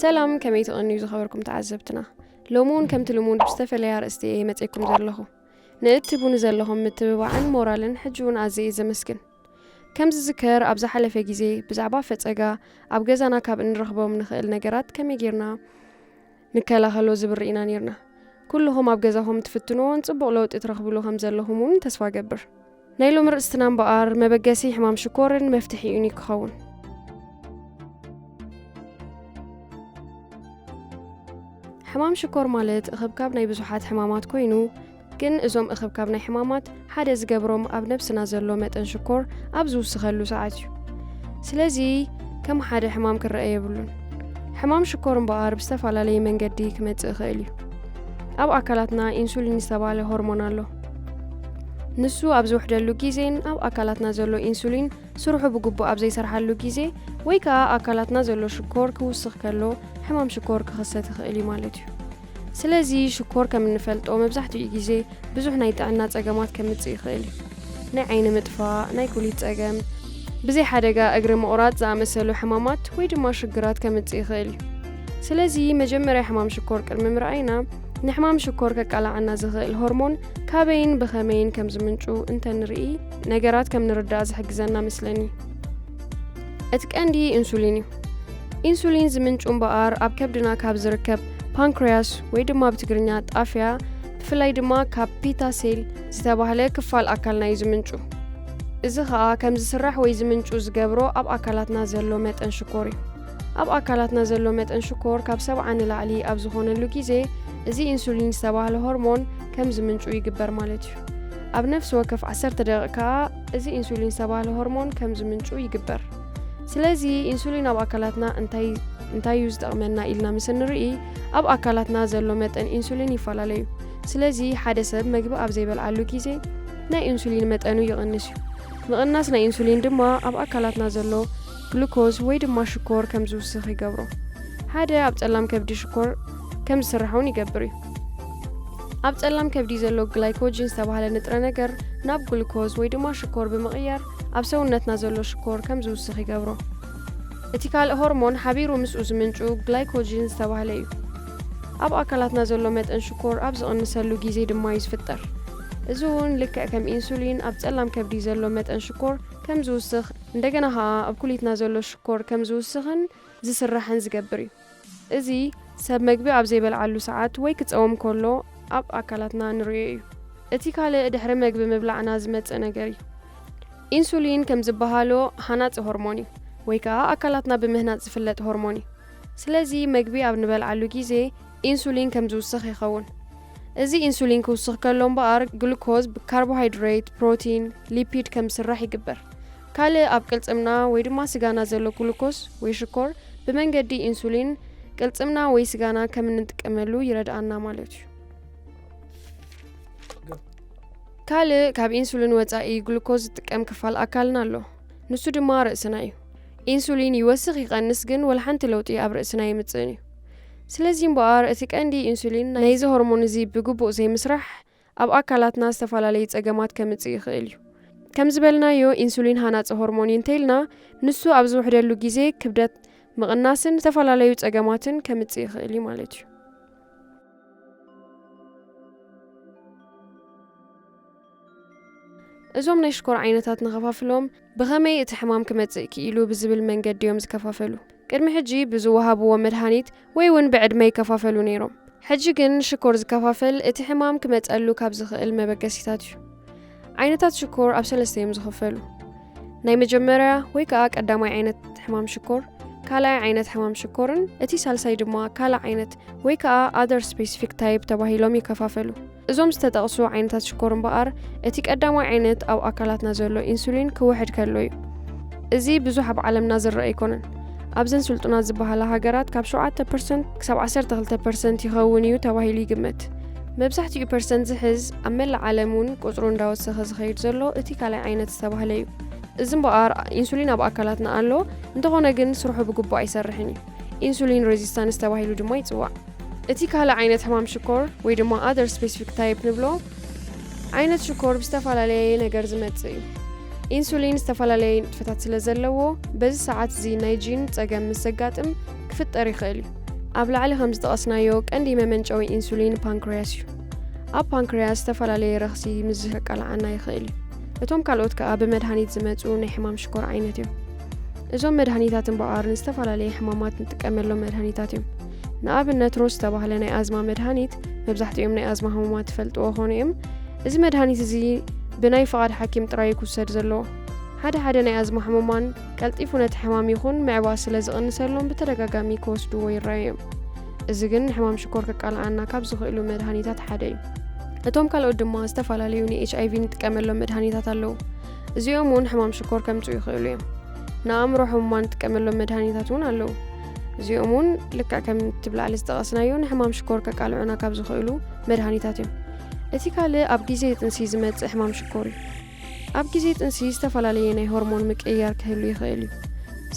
ሰላም፣ ከመይ ትቐንዩ ዝኸበርኩም ተዓዘብትና? ሎሚ እውን ከምቲ ልሙድ ብዝተፈለየ ኣርእስቲ እየ መጺኤኩም ዘለኹ። ንእትቡኒ ዘለኹም ምትብባዕን ሞራልን ሕጂ እውን ኣዝየ እየ ዘመስግን። ከም ዝዝከር፣ ኣብ ዝሓለፈ ግዜ ብዛዕባ ፈጸጋ ኣብ ገዛና ካብ እንረኽቦም ንኽእል ነገራት ከመይ ጌርና ንከላኸሎ ዝብል ርኢና ኔርና። ኩልኹም ኣብ ገዛኹም ትፍትንዎን ጽቡቕ ለውጢ ትረኽብሉ ከም ዘለኹም እውን ተስፋ እገብር። ናይ ሎሚ ርእስትና እምበኣር መበገሲ ሕማም ሽኮርን መፍትሒኡን እዩ ክኸውን። ሕማም ሽኮር ማለት እኽብካብ ናይ ብዙሓት ሕማማት ኮይኑ፣ ግን እዞም እኽብካብ ናይ ሕማማት ሓደ ዝገብሮም ኣብ ነብስና ዘሎ መጠን ሽኮር ኣብ ዝውስኸሉ ሰዓት እዩ። ስለዚ ከም ሓደ ሕማም ክረአ የብሉን። ሕማም ሽኮር እምበኣር ብዝተፈላለየ መንገዲ ክመጽእ ይኽእል እዩ። ኣብ ኣካላትና ኢንሱሊን ዝተባህለ ሆርሞን ኣሎ። ንሱ ኣብ ዝውሕደሉ ግዜን ኣብ ኣካላትና ዘሎ ኢንሱሊን ስርሑ ብግቡእ ኣብ ዘይሰርሓሉ ግዜ ወይ ከኣ ኣካላትና ዘሎ ሽኮር ክውስኽ ከሎ ሕማም ሽኮር ክኽሰት ይኽእል እዩ ማለት እዩ። ስለዚ ሽኮር ከም እንፈልጦ መብዛሕትኡ ግዜ ብዙሕ ናይ ጥዕና ጸገማት ከምጽእ ይኽእል እዩ። ናይ ዓይኒ ምጥፋእ፣ ናይ ኩሊት ጸገም፣ ብዘይ ሓደጋ እግሪ ምቑራጽ ዝኣመሰሉ ሕማማት ወይ ድማ ሽግራት ከምጽእ ይኽእል እዩ። ስለዚ መጀመርያ ሕማም ሽኮር ቅድሚ ምርኣይና ንሕማም ሽኮር ከቃላዓና ዝኽእል ሆርሞን ካበይን ብኸመይን ከም ዝምንጩ እንተንርኢ ነገራት ከም ንርዳእ ዝሕግዘና መስለኒ። እቲ ቀንዲ ኢንሱሊን እዩ። ኢንሱሊን ዝምንጩ እምበኣር ኣብ ከብድና ካብ ዝርከብ ፓንክርያስ ወይ ድማ ብትግርኛ ጣፍያ ብፍላይ ድማ ካብ ፒታ ሴል ዝተባህለ ክፋል ኣካልና እዩ ዝምንጩ። እዚ ኸኣ ከም ዝስራሕ ወይ ዝምንጩ ዝገብሮ ኣብ ኣካላትና ዘሎ መጠን ሽኮር እዩ። ኣብ ኣካላትና ዘሎ መጠን ሽኮር ካብ ሰብዓ ንላዕሊ ኣብ ዝኾነሉ ግዜ እዚ ኢንሱሊን ዝተባህለ ሆርሞን ከም ዝምንጩ ይግበር ማለት እዩ። ኣብ ነፍሲ ወከፍ ዓሰርተ ደቂቕ ከኣ እዚ ኢንሱሊን ዝተባህለ ሆርሞን ከም ዝምንጩ ይግበር። ስለዚ ኢንሱሊን ኣብ ኣካላትና እንታይ እንታይ እዩ ዝጠቕመና ኢልና ምስ እንርኢ ኣብ ኣካላትና ዘሎ መጠን ኢንሱሊን ይፈላለ እዩ። ስለዚ ሓደ ሰብ መግቢ ኣብ ዘይበልዓሉ ግዜ ናይ ኢንሱሊን መጠኑ ይቕንስ እዩ። ምቕናስ ናይ ኢንሱሊን ድማ ኣብ ኣካላትና ዘሎ ግሉኮዝ ወይ ድማ ሽኮር ከም ዝውስኽ ይገብሮ። ሓደ ኣብ ጸላም ከብዲ ሽኮር ከም ዝስራሕ እውን ይገብር እዩ። ኣብ ጸላም ከብዲ ዘሎ ግላይኮጂን ዝተባህለ ንጥረ ነገር ናብ ግሉኮዝ ወይ ድማ ሽኮር ብምቕያር ኣብ ሰውነትና ዘሎ ሽኮር ከም ዝውስኽ ይገብሮ። እቲ ካልእ ሆርሞን ሓቢሩ ምስኡ ዝምንጩ ግላይኮጂን ዝተባህለ እዩ። ኣብ ኣካላትና ዘሎ መጠን ሽኮር ኣብ ዝቕንሰሉ ግዜ ድማ እዩ ዝፍጠር። እዚ እውን ልክዕ ከም ኢንሱሊን ኣብ ጸላም ከብዲ ዘሎ መጠን ሽኮር ከም ዝውስኽ፣ እንደገና ኸኣ ኣብ ኩሊትና ዘሎ ሽኮር ከም ዝውስኽን ዝስራሕን ዝገብር እዩ። እዚ ሰብ መግቢ ኣብ ዘይበልዓሉ ሰዓት ወይ ክጸውም ከሎ ኣብ ኣካላትና ንርእዮ እዩ። እቲ ካልእ ድሕሪ መግቢ ምብላዕና ዝመጽእ ነገር እዩ። ኢንሱሊን ከም ዝበሃሎ ሃናጺ ሆርሞን እዩ፣ ወይ ከኣ ኣካላትና ብምህናጽ ዝፍለጥ ሆርሞን እዩ። ስለዚ መግቢ ኣብ ንበልዓሉ ግዜ ኢንሱሊን ከም ዝውስኽ ይኸውን። እዚ ኢንሱሊን ክውስኽ ከሎ እምበኣር ግሉኮዝ ብካርቦሃይድሬት፣ ፕሮቲን፣ ሊፒድ ከም ዝስራሕ ይግበር። ካልእ ኣብ ቅልጽምና ወይ ድማ ስጋና ዘሎ ግሉኮስ ወይ ሽኮር ብመንገዲ ኢንሱሊን ቅልጽምና ወይ ስጋና ከም እንጥቀመሉ ይረድኣና ማለት እዩ። ካልእ ካብ ኢንሱሊን ወጻኢ ግሉኮዝ ዝጥቀም ክፋል ኣካልና ኣሎ። ንሱ ድማ ርእስና እዩ። ኢንሱሊን ይወስኽ ይቐንስ ግን ወላ ሓንቲ ለውጢ ኣብ ርእስና ኣይምጽእን እዩ። ስለዚ እምበኣር እቲ ቀንዲ ኢንሱሊን ናይዚ ሆርሞን እዚ ብግቡእ ዘይምስራሕ ኣብ ኣካላትና ዝተፈላለዩ ጸገማት ከምጽእ ይኽእል እዩ። ከም ዝበልናዮ ኢንሱሊን ሃናጺ ሆርሞን እዩ እንተኢልና ንሱ ኣብ ዝውሕደሉ ግዜ ክብደት ምቕናስን ዝተፈላለዩ ጸገማትን ከምጽእ ይኽእል እዩ ማለት እዩ። እዞም ናይ ሽኮር ዓይነታት ንኸፋፍሎም ብኸመይ እቲ ሕማም ክመጽእ ክኢሉ ብዝብል መንገዲ እዮም ዝከፋፈሉ። ቅድሚ ሕጂ ብዝወሃብዎ መድሃኒት ወይ እውን ብዕድመ ይከፋፈሉ ነይሮም። ሕጂ ግን ሽኮር ዝከፋፈል እቲ ሕማም ክመጸሉ ካብ ዝኽእል መበገሲታት እዩ። ዓይነታት ሽኮር ኣብ ሰለስተ እዮም ዝኽፈሉ። ናይ መጀመርያ ወይ ከኣ ቀዳማይ ዓይነት ሕማም ሽኮር፣ ካልኣይ ዓይነት ሕማም ሽኮርን እቲ ሳልሳይ ድማ ካልእ ዓይነት ወይ ከኣ other specific type ተባሂሎም ይከፋፈሉ። እዞም ዝተጠቕሱ ዓይነታት ሽኮር እምበኣር እቲ ቀዳማይ ዓይነት ኣብ ኣካላትና ዘሎ ኢንሱሊን ክውሕድ ከሎ እዩ። እዚ ብዙሕ ኣብ ዓለምና ዝረአ ኣይኮነን። ኣብዘን ስልጡናት ዝበሃላ ሃገራት ካብ ሸውዓተ ፐርሰንት ክሳብ ዓሰርተ ክልተ ፐርሰንት ይኸውን እዩ ተባሂሉ ይግመት። መብዛሕትኡ ፐርሰንት ዝሕዝ ኣብ መላእ ዓለም እውን ቁጽሩ እንዳወሰኸ ዝኸይድ ዘሎ እቲ ካልኣይ ዓይነት ዝተባህለ እዩ። እዚ እምበኣር ኢንሱሊን ኣብ ኣካላትና ኣሎ፣ እንተኾነ ግን ስርሑ ብግቡእ ኣይሰርሕን እዩ። ኢንሱሊን ሬዚስታንስ ተባሂሉ ድማ ይጽዋዕ። እቲ ካልእ ዓይነት ሕማም ሽኮር ወይ ድማ other specific type ንብሎ ዓይነት ሽኮር ብዝተፈላለየ ነገር ዝመጽእ እዩ። ኢንሱሊን ዝተፈላለየ ንጥፈታት ስለ ዘለዎ በዚ ሰዓት እዚ ናይ ጂን ጸገም ምስ ዘጋጥም ክፍጠር ይኽእል እዩ። ኣብ ላዕሊ ከም ዝጠቐስናዮ፣ ቀንዲ መመንጨዊ ኢንሱሊን ፓንክርያስ እዩ። ኣብ ፓንክርያስ ዝተፈላለየ ረኽሲ ምዝህ ከቃልዓና ይኽእል እዩ። እቶም ካልኦት ከኣ ብመድሃኒት ዝመጹ ናይ ሕማም ሽኮር ዓይነት እዮም። እዞም መድሃኒታት እምበኣር ንዝተፈላለየ ሕማማት ንጥቀመሎም መድሃኒታት እዮም። ንኣብነት ሮስ ዝተባህለ ናይ ኣዝማ መድሃኒት፣ መብዛሕትኦም ናይ ኣዝማ ሕሙማት ትፈልጥዎ ኾኑ እዮም። እዚ መድሃኒት እዚ ብናይ ፍቓድ ሓኪም ጥራይ ክውሰድ ዘለዎ። ሓደ ሓደ ናይ ኣዝማ ሕሙማን ቀልጢፉ ነቲ ሕማም ይኹን ምዕባ ስለ ዝቕንሰሎም ብተደጋጋሚ ክወስድዎ ይረኣዩ እዮም። እዚ ግን ንሕማም ሽኮር ከቃልዓና ካብ ዝኽእሉ መድሃኒታት ሓደ እዩ። እቶም ካልኦት ድማ ዝተፈላለዩ ንኤች ኣይ ቪ ንጥቀመሎም መድሃኒታት ኣለዉ። እዚኦም እውን ሕማም ሽኮር ከምጽኡ ይኽእሉ እዮም። ንኣእምሮ ሕሙማን ንጥቀመሎም መድሃኒታት እውን ኣለዉ። እዚኦም እውን ልክዕ ከም እቲ ብላዕሊ ዝጠቐስናዮ ንሕማም ሽኮር ከቃልዑና ካብ ዝኽእሉ መድሃኒታት እዮም። እቲ ካልእ ኣብ ግዜ ጥንሲ ዝመጽእ ሕማም ሽኮር እዩ። ኣብ ግዜ ጥንሲ ዝተፈላለየ ናይ ሆርሞን ምቅይያር ክህሉ ይኽእል እዩ።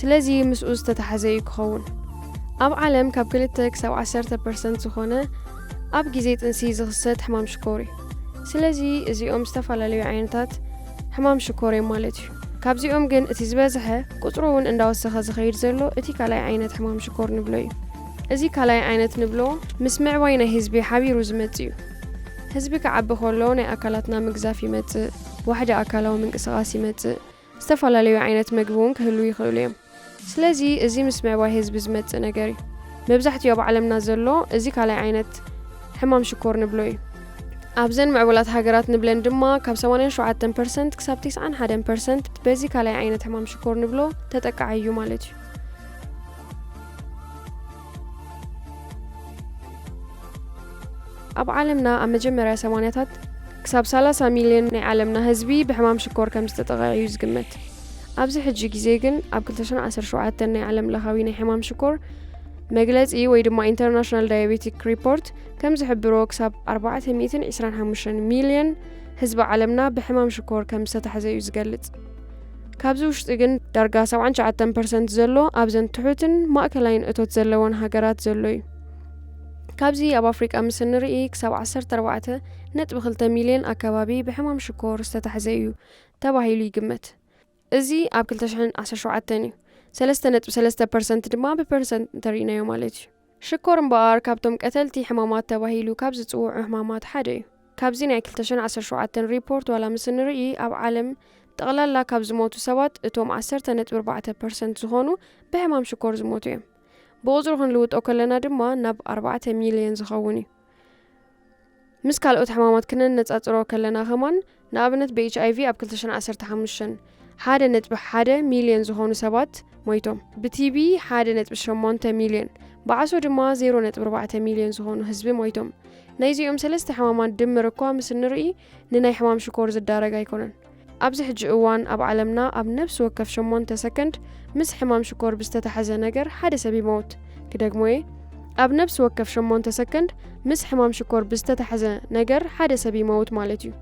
ስለዚ ምስኡ ዝተታሕዘ እዩ ክኸውን። ኣብ ዓለም ካብ ክልተ ክሳብ ዓሰርተ ፐርሰንት ዝኾነ ኣብ ግዜ ጥንሲ ዝኽሰት ሕማም ሽኮር እዩ። ስለዚ እዚኦም ዝተፈላለዩ ዓይነታት ሕማም ሽኮር እዮም ማለት እዩ። ካብዚኦም ግን እቲ ዝበዝሐ፣ ቁጽሩ እውን እንዳወሰኸ ዝኸይድ ዘሎ፣ እቲ ካልኣይ ዓይነት ሕማም ሽኮር ንብሎ እዩ። እዚ ካልኣይ ዓይነት ንብሎ ምስ ምዕባይ ናይ ህዝቢ ሓቢሩ ዝመጽእ እዩ። ህዝቢ ክዓቢ ከሎ ናይ ኣካላትና ምግዛፍ ይመጽእ፣ ዋሕዲ ኣካላዊ ምንቅስቓስ ይመጽእ፣ ዝተፈላለዩ ዓይነት መግቢ እውን ክህልዉ ይኽእሉ እዮም። ስለዚ እዚ ምስ ምዕባይ ህዝቢ ዝመጽእ ነገር እዩ። መብዛሕትኡ ኣብ ዓለምና ዘሎ እዚ ካልኣይ ዓይነት ሕማም ሽኮር ንብሎ እዩ። ኣብዘን ምዕቡላት ሃገራት ንብለን ድማ ካብ ሰማንያን ሸውዓተን ፐርሰንት ክሳብ ተስዓን ሓደን ፐርሰንት በዚ ካልኣይ ዓይነት ሕማም ሽኮር ንብሎ ተጠቃዒ እዩ ማለት እዩ። ኣብ ዓለምና ኣብ መጀመርያ ሰማንያታት ክሳብ ሰላሳ ሚልዮን ናይ ዓለምና ህዝቢ ብሕማም ሽኮር ከም ዝተጠቕዐ እዩ ዝግመት። ኣብዚ ሕጂ ግዜ ግን ኣብ ክልተ ሽሕን ዓሰርተ ሸውዓተን ናይ ዓለም ለኻዊ ናይ ሕማም ሽኮር መግለጺ ወይ ድማ ኢንተርናሽናል ዳያቤቲክ ሪፖርት ከም ዝሕብሮ ክሳብ ኣርባዕተ ሚእትን ዕስራን ሓሙሽተን ሚልዮን ህዝቢ ዓለምና ብሕማም ሽኮር ከም ዝተታሕዘ እዩ ዝገልጽ። ካብዚ ውሽጢ ግን ዳርጋ ሰብዓን ትሽዓተን ፐርሰንት ዘሎ ኣብዘን ትሑትን ማእከላይን እቶት ዘለወን ሃገራት ዘሎ እዩ። ካብዚ ኣብ ኣፍሪቃ ምስ እንርኢ ክሳብ ዓሰርተ ኣርባዕተ ነጥቢ ክልተ ሚልዮን ኣከባቢ ብሕማም ሽኮር ዝተታሕዘ እዩ ተባሂሉ ይግመት። እዚ ኣብ ክልተ ሽሕን ዓሰርተ ሸውዓተን እዩ። ሰለስተ ነጥቢ ሰለስተ ፐርሰንት ድማ ብፐርሰንት እንተርኢናዮ ማለት እዩ። ሽኮር እምበኣር ካብቶም ቀተልቲ ሕማማት ተባሂሉ ካብ ዝጽውዑ ሕማማት ሓደ እዩ። ካብዚ ናይ ክልተ ሽሕን ዓሰርተ ሸውዓተን ሪፖርት ዋላ ምስ እንርኢ ኣብ ዓለም ጠቕላላ ካብ ዝሞቱ ሰባት እቶም ዓሰርተ ነጥቢ ኣርባዕተ ፐርሰንት ዝኾኑ ብሕማም ሽኮር ዝሞቱ እዮም። ብቑጽሩ ክንልውጦ ከለና ድማ ናብ ኣርባዕተ ሚልዮን ዝኸውን እዩ። ምስ ካልኦት ሕማማት ክነነጻጽሮ ከለና ከማን፣ ንኣብነት ብኤች ኣይ ቪ ኣብ ክልተ ሽሕን ዓሰርተ ሓሙሽተን ሓደ ነጥቢ ሓደ ሚልዮን ዝኾኑ ሰባት ሞይቶም። ብቲ ቢ ሓደ ነጥቢ ሸሞንተ ሚልዮን፣ ብዓሶ ድማ ዜሮ ነጥቢ ኣርባዕተ ሚልዮን ዝኾኑ ህዝቢ ሞይቶም። ናይዚኦም ሰለስተ ሕማማት ድምር እኳ ምስ እንርኢ ንናይ ሕማም ሽኮር ዝዳረግ ኣይኮነን። ኣብዚ ሕጂ እዋን ኣብ ዓለምና ኣብ ነፍሲ ወከፍ ሸሞንተ ሰከንድ ምስ ሕማም ሽኮር ብዝተታሕዘ ነገር ሓደ ሰብ ይመውት። ክደግሞ'የ፣ ኣብ ነፍሲ ወከፍ ሸሞንተ ሰከንድ ምስ ሕማም ሽኮር ብዝተታሕዘ ነገር ሓደ ሰብ ይመውት ማለት እዩ።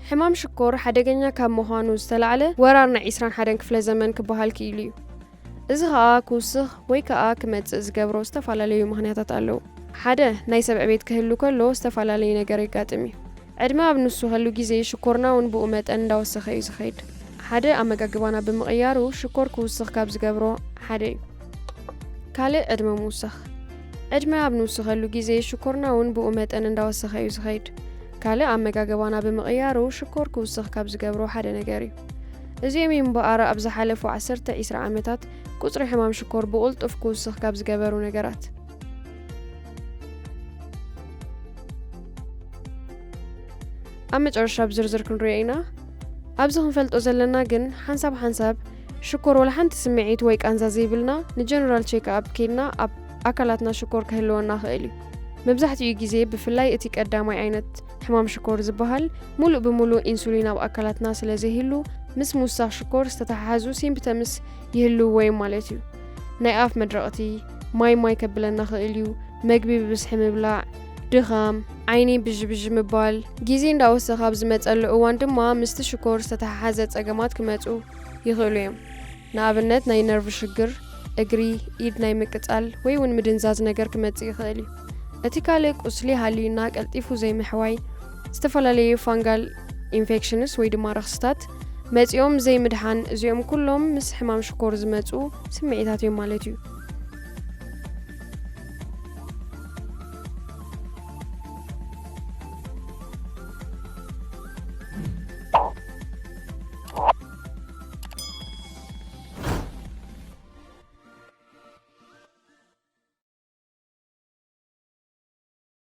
ሕማም ሽኮር ሓደገኛ ካብ ምዃኑ ዝተላዕለ ወራር ናይ ዕስራን ሓደን ክፍለ ዘመን ክበሃል ክኢሉ እዩ። እዚ ኸኣ ክውስኽ ወይ ከኣ ክመጽእ ዝገብሮ ዝተፈላለዩ ምኽንያታት ኣለዉ። ሓደ፣ ናይ ሰብ ዕቤት ክህሉ ከሎ ዝተፈላለየ ነገር የጋጥም እዩ። ዕድመ ኣብ ንውስኸሉ ግዜ ሽኮርና እውን ብኡ መጠን እንዳወሰኸ እዩ ዝኸይድ። ሓደ፣ ኣመጋግባና ብምቕያሩ ሽኮር ክውስኽ ካብ ዝገብሮ ሓደ እዩ። ካልእ፣ ዕድመ ምውሳኽ። ዕድመ ኣብ ንውስኸሉ ግዜ ሽኮርና እውን ብኡ መጠን እንዳወሰኸ እዩ ዝኸይድ። ካልእ፣ ኣመጋግባና ብምቕያሩ ሽኮር ክውስኽ ካብ ዝገብሮ ሓደ ነገር እዩ። እዚኦም እዮም እምበኣር ኣብ ዝሓለፉ ዓሰርተ ዒስራ ዓመታት ቁጽሪ ሕማም ሽኮር ብቕልጡፍ ክውስኽ ካብ ዝገበሩ ነገራት። ኣብ መጨረሻ ብዝርዝር ክንሪኦ ኢና። ኣብዚ ክንፈልጦ ዘለና ግን ሓንሳብ ሓንሳብ ሽኮር ወላ ሓንቲ ስምዒት ወይ ቃንዛ ዘይብልና ንጀነራል ቼክ ኣፕ ኬድና ኣብ ኣካላትና ሽኮር ክህልወና ክእል እዩ። መብዛሕትኡ ግዜ ብፍላይ እቲ ቀዳማይ ዓይነት ሕማም ሽኮር ዝበሃል ሙሉእ ብሙሉእ ኢንሱሊን ኣብ ኣካላትና ስለ ዘይህሉ ምስ ምውሳኽ ሽኮር ዝተተሓሓዙ ሲምፕተምስ ይህልውዎ እዮም ማለት እዩ። ናይ ኣፍ መድረቕቲ፣ ማይ ማይ ከብለና ክእል እዩ፣ መግቢ ብብዝሒ ምብላዕ፣ ድኻም፣ ዓይኒ ብዥብዥ ምባል፣ ግዜ እንዳወሰኸ ኣብ ዝመጸሉ እዋን ድማ ምስቲ ሽኮር ዝተተሓሓዘ ጸገማት ክመጹ ይኽእሉ እዮም። ንኣብነት ናይ ነርቭ ሽግር፣ እግሪ፣ ኢድ ናይ ምቅጻል ወይ እውን ምድንዛዝ ነገር ክመጽእ ይኽእል እዩ። እቲ ካልእ ቁስሊ ሃልዩና ቀልጢፉ ዘይምሕዋይ፣ ዝተፈላለዩ ፋንጋል ኢንፌክሽንስ ወይ ድማ ረኽስታት መጺኦም ዘይምድሓን፣ እዚኦም ኩሎም ምስ ሕማም ሽኮር ዝመጹ ስምዒታት እዮም ማለት እዩ።